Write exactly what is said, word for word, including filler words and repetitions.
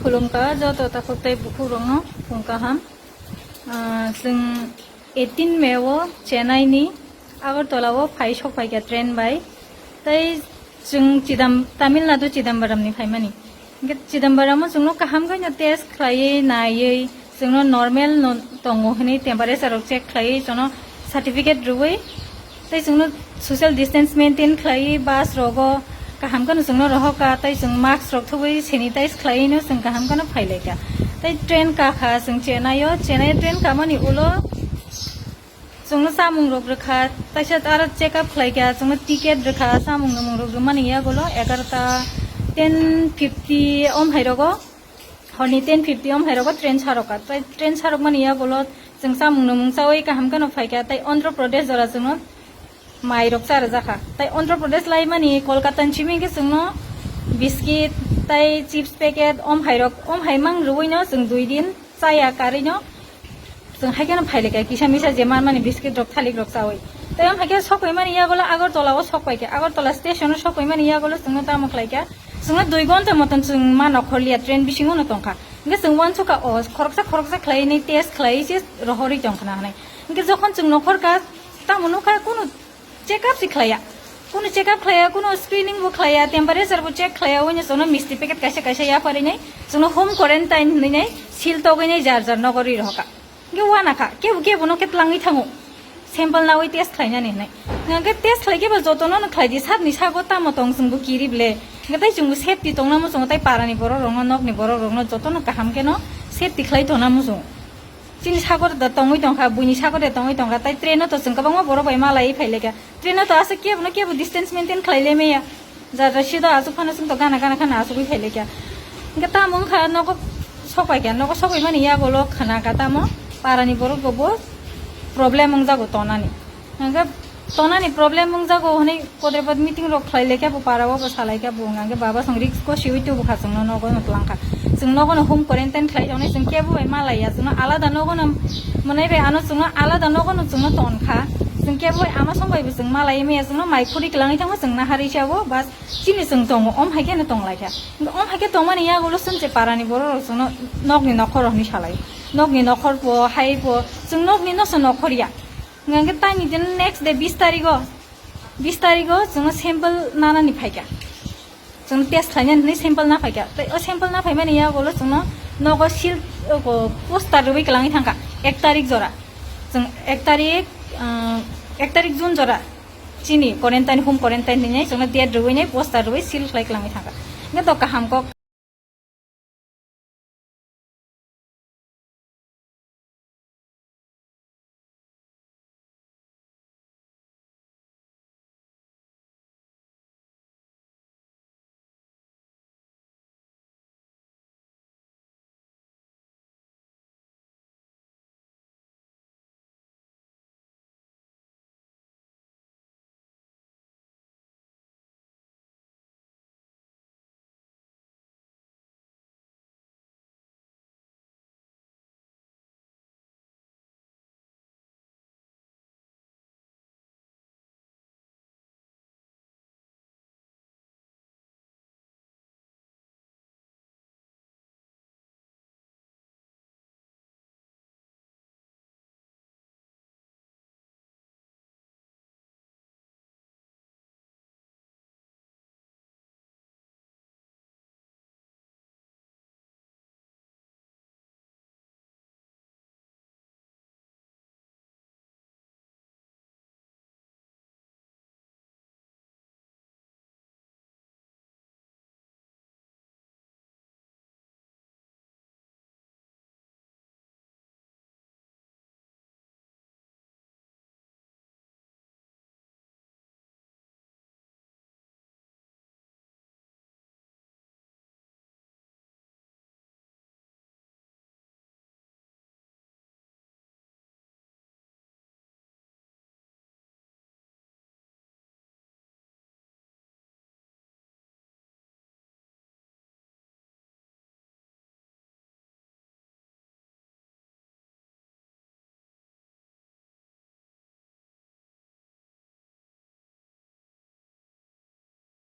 Khulumkha joto takhuk tei bukhuk rokno phung kaham. Ah, chwng eighteen May o Chennai ni Agartala o phai sok phaikha train bai. Tei chwng Chidam-, Tamil Nadu Chidambaram ni phaimani. Hwnkhe Chidambaram o chwngno kaham khe no test khlaiwi naiwi chwngno normal no tongo hwnwi temperature rok check khlaiwi chwngno certificate rwui tei chwngno social distance maintain khlaiwi bus rogo kaham kheno chwngno rohorkha tei chwng mask rok thubui sanitize khlaiwino chwng kaham kheno phailaikha. Tei train kakha chwng Chennai o, Chennai o train kamani ulo chwngno chamung rok rwkha, taisa aro check up khlaikha, chwngno ticket rwkha, chamung nwmung rok rwmani yagulo egarota ten fifty om hai rogo, horni ten fifty om hai rogo train sarokha. Tei train sarokmani yagulo chwng chamung nwmung chawi kaham kheno phaikha, tei Andhra Pradesh jora chwngno mai rok cha rwjakha. Tei Andhra Pradesh laimani Kolkata ni simi hwnkhe chwngno biscuit tei chips packet om hai rok, om hai mang rwino chwng dui din chaya karino chwng hai kheno phailaikha kisa misa je manmani biscuit rok thalik rok chawi. Tei om hai khe sokphaimani yagulo Agartala o sokpaikha, Agartala station o sokphaimani yagulo chwngno tamo khlaikha, chwngno dui gonta moton chwng ma nokhorliya train bisingo no tongkha. Hwnkhe chwng uansukha o khoroksa khoroksa khlaiwi test khlaiwi se rohorwi tongkhna hwnwi. Hwnkhe jokhon chwng nokhorkha tamo nukha kunu check up se khlaiya, kunu check up khlaiya, kunu screening bo khlaiya, temperature bo check khlaiya, oino chwngno misti packet kaisa kaisa yapharwi nai chwngno home quarantine hwnwi nai seal togwi nai jar jar nogo rwi rohorkha. Hwnkhe uanakha, kebo kebo no khe tlangwi thango sample nawi test khlainani hwnwi. Hwnkhe test khlai khe bo jotono no khlai di, sabni sago tamo tong chwngbo kiri ble. Hwnkhe tei chwngbo safety tongna muchungo, tei parani borok rokno, nokni borok rokno jotono kaham kheno safety khlai tongna muchungo. Chini sagor da tongwi tongkha, buini sagor da tongwi tongkha, tei train o to chwng kwbangma borok bai malaiwi phailaikha. Train o to aswk kebo no kebo distance maintain khlai le maya. Jara sida aswk phano chwng to gana gana khana aswkwi phailaikha. Hwnkhe tamo wngkha nogo sokpaikha, nogo sokpaimani yagulo khana kha tamo parani borok bo problem wngjago tonani. Hwnkhe tonani problem wngjago hwnwi kotrepot meeting rok khlai laikha bo, para o bo sa laikha bo, hwnkhe baba chwng risk ko siwi tubu kha, chwngno nogo no twlang kha, chwng nogo no home quarantine khlai tongnai, chwng kebo bai ma laiya, chwngno alada nogo no mwnai bai ano chwngno alada nogo no chwngno ton kha, chwng kebo bai ama song bai bo chwng ma lai maya, chwngno mai khuri kwlangwi thango, chwng nahari sabo bas chini chwng tongo, om hai khe no tong laikha, om hai khe tongmani yagulo chwng je parani borok rok chwngno nokni nokhor rok hinwi salai, nokni nokhor bo hai bo chwng nokni no se nokhor ya. Hwnkhe tani din next day bis tarigo, bis tarigo chwngno sample nanani phaikha. Chwng test khlainani hwnwi sample na phaikha. Tei o sample na phaimani yagulo chwngno nogo seal, o, poster rwui kwlangwi thangkha ek tarik jora. Chwng ek tarik, ah, ek tarik June jora chini quarantine, home quarantine hinwi chwngno date rwui nai poster rwui seal khlai kwlangwi thangkha. Hwnkhe to kaham kok.